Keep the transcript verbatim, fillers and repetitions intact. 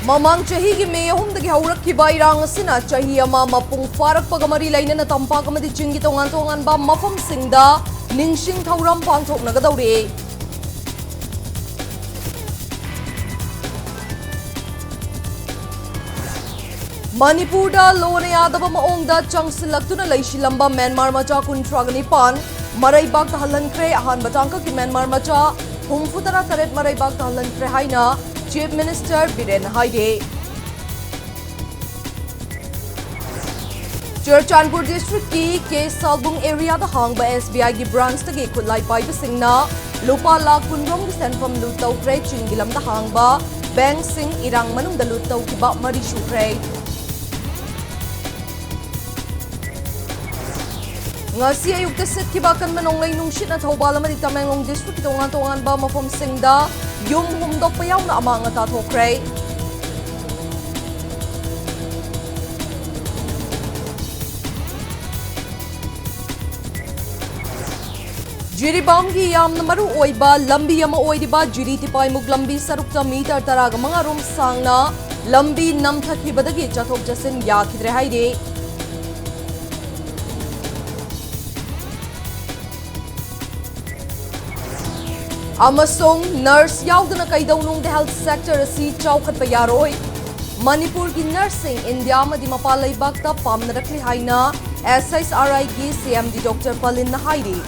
ꯃꯃꯥꯡ ꯆꯍꯤꯒꯤ ꯃꯦ ꯑꯍꯨꯝꯗꯒꯤ ꯍꯧꯔꯛꯈꯤꯕ ꯏꯔꯥꯡ ꯑꯁꯤꯅ ꯆꯍꯤ ꯑꯃ ꯃꯄꯨꯡ ꯐꯥꯔꯛꯄꯒ ꯃꯔꯤ ꯂꯩꯅꯅ ꯇꯝꯄꯥꯛ ꯑꯃꯗꯤ ꯆꯤꯡꯒꯤ ꯇꯣꯉꯥꯟ ꯇꯣꯉꯥꯟꯕ ꯃꯐꯝꯁꯤꯡꯗ ꯅꯤꯡꯁꯤꯡ ꯊꯧꯔꯝ ꯄꯥꯡꯊꯣꯛꯅꯒꯗꯧꯔꯤ꯫ ꯃꯅꯤꯄꯨꯔꯗ ꯂꯣꯟꯅ ꯌꯥꯗꯕ ꯃꯑꯣꯡꯗ ꯆꯪꯁꯤꯜꯂꯛꯇꯨꯅ ꯂꯩꯁꯤꯜꯂꯝꯕ ꯃ꯭ꯌꯥꯟꯃꯥꯔ ꯃꯆꯥ ꯀꯨꯟꯊ꯭ꯔꯥꯒ ꯅꯤꯄꯥꯟ ꯃꯔꯩꯕꯥꯛꯇ ꯍꯜꯍꯟꯈ꯭ꯔꯦ꯫ ꯑꯍꯥꯟꯕ ꯇꯥꯡꯀꯛꯀꯤ ꯃ꯭ꯌꯥꯟꯃꯥꯔ ꯃꯆꯥ ꯍꯨꯝꯐꯨ ꯇꯔꯥ ꯇꯔꯦꯠ ꯃꯔꯩꯕꯥꯛꯇ ꯍꯜꯍꯟꯈ꯭ꯔꯦ ꯍꯥꯏꯅ ꯆꯤꯐ ꯃꯤꯅꯤꯁꯇꯔ ꯕꯤꯔꯦꯟ ꯍꯥꯏꯔꯦ꯫ ꯆꯨꯔꯆꯥꯟꯄꯨꯔ ꯗꯤꯁꯇ꯭ꯔꯤꯛꯀꯤ ꯀꯦ ꯁꯥꯜꯕꯨꯡ ꯑꯦꯔꯤꯌꯥꯗ ꯍꯥꯡꯕ ꯑꯦꯁ ꯕꯤ ꯑꯥꯏꯒꯤ ꯕ꯭ꯔꯥꯟꯁꯇꯒꯤ ꯈꯨꯠꯂꯥꯏ ꯄꯥꯏꯕꯁꯤꯡꯅ ꯂꯨꯄꯥ ꯂꯥꯈ ꯀꯨꯟ ꯔꯣꯝꯒꯤ ꯁꯦꯟꯐꯝ ꯂꯨꯠ ꯇꯧꯈ꯭ꯔꯦ꯫ ꯆꯤꯡꯒꯤ ꯂꯝꯗ ꯍꯥꯡꯕ ꯕꯦꯡꯛꯁꯤꯡ ꯏꯔꯥꯡ ꯃꯅꯨꯡꯗ ꯂꯨꯠ ꯇꯧꯈꯤꯕ ꯃꯔꯤ ꯁꯨꯈ꯭ꯔꯦ꯫ ꯉꯁꯤ ꯑꯌꯨꯛꯇ ꯁꯤꯠꯈꯤꯕ ꯑꯀꯟꯕ ꯅꯣꯡꯂꯩ ꯅꯨꯡꯁꯤꯠꯅ ꯊꯧꯕꯥꯜ ꯑꯃꯗꯤ ꯇꯃꯦꯡꯂꯣꯡ ꯗꯤꯁꯇ꯭ꯔꯤꯛꯀꯤ ꯇꯣꯉꯥꯟ ꯇꯣꯉꯥꯟꯕ ꯃꯐꯝꯁꯤꯡꯗ ꯌꯨꯝ ꯍꯨꯝꯗꯣꯛꯄ ꯌꯥꯎꯅ ꯑꯃꯥꯡ ꯑꯇꯥ ꯊꯣꯛꯈ꯭ꯔꯦ꯫ ꯖꯤꯔꯤꯕꯥꯝꯒꯤ ꯌꯥꯝꯅ ꯃꯔꯨ ꯑꯣꯏꯕ ꯂꯝꯕꯤ ꯑꯃ ꯑꯣꯏꯔꯤꯕ ꯖꯤꯔꯤ ꯇꯤꯄꯥꯏꯃꯨꯛ ꯂꯝꯕꯤ ꯁꯔꯨꯛꯇ ꯃꯤꯇꯔ ꯇꯔꯥꯒ ꯃꯉꯥ ꯔꯣꯝ ꯁꯥꯡꯅ ꯂꯝꯕꯤ ꯅꯝꯊꯈꯤꯕꯗꯒꯤ ꯆꯠꯊꯣꯛ ꯆꯠꯁꯤꯟ ꯌꯥꯈꯤꯗ꯭ꯔꯦ ꯍꯥꯏꯔꯤ꯫ ꯑꯃꯁꯨꯡ ꯅꯔꯁ ꯌꯥꯎꯗꯅ ꯀꯩꯗꯧꯅꯨꯡꯗ ꯍꯦꯜꯊ ꯁꯦꯛꯇꯔ ꯑꯁꯤ ꯆꯥꯎꯈꯠꯄ ꯌꯥꯔꯣꯏ꯫ ꯃꯅꯤꯄꯨꯔꯒꯤ ꯅꯔꯁꯁꯤꯡ ꯏꯟꯗꯤꯌꯥ ꯑꯃꯗꯤ ꯃꯄꯥꯟ ꯂꯩꯕꯥꯛꯇ ꯄꯥꯝꯅꯔꯛꯂꯤ ꯍꯥꯏꯅ ꯑꯦꯁ ꯑꯦꯁ ꯑꯥꯔ ꯑꯥꯏꯒꯤ ꯁꯤ ꯑꯦꯝ ꯗꯤ ꯗꯣꯛꯇꯔ ꯄꯂꯤꯟꯅ ꯍꯥꯏꯔꯤ꯫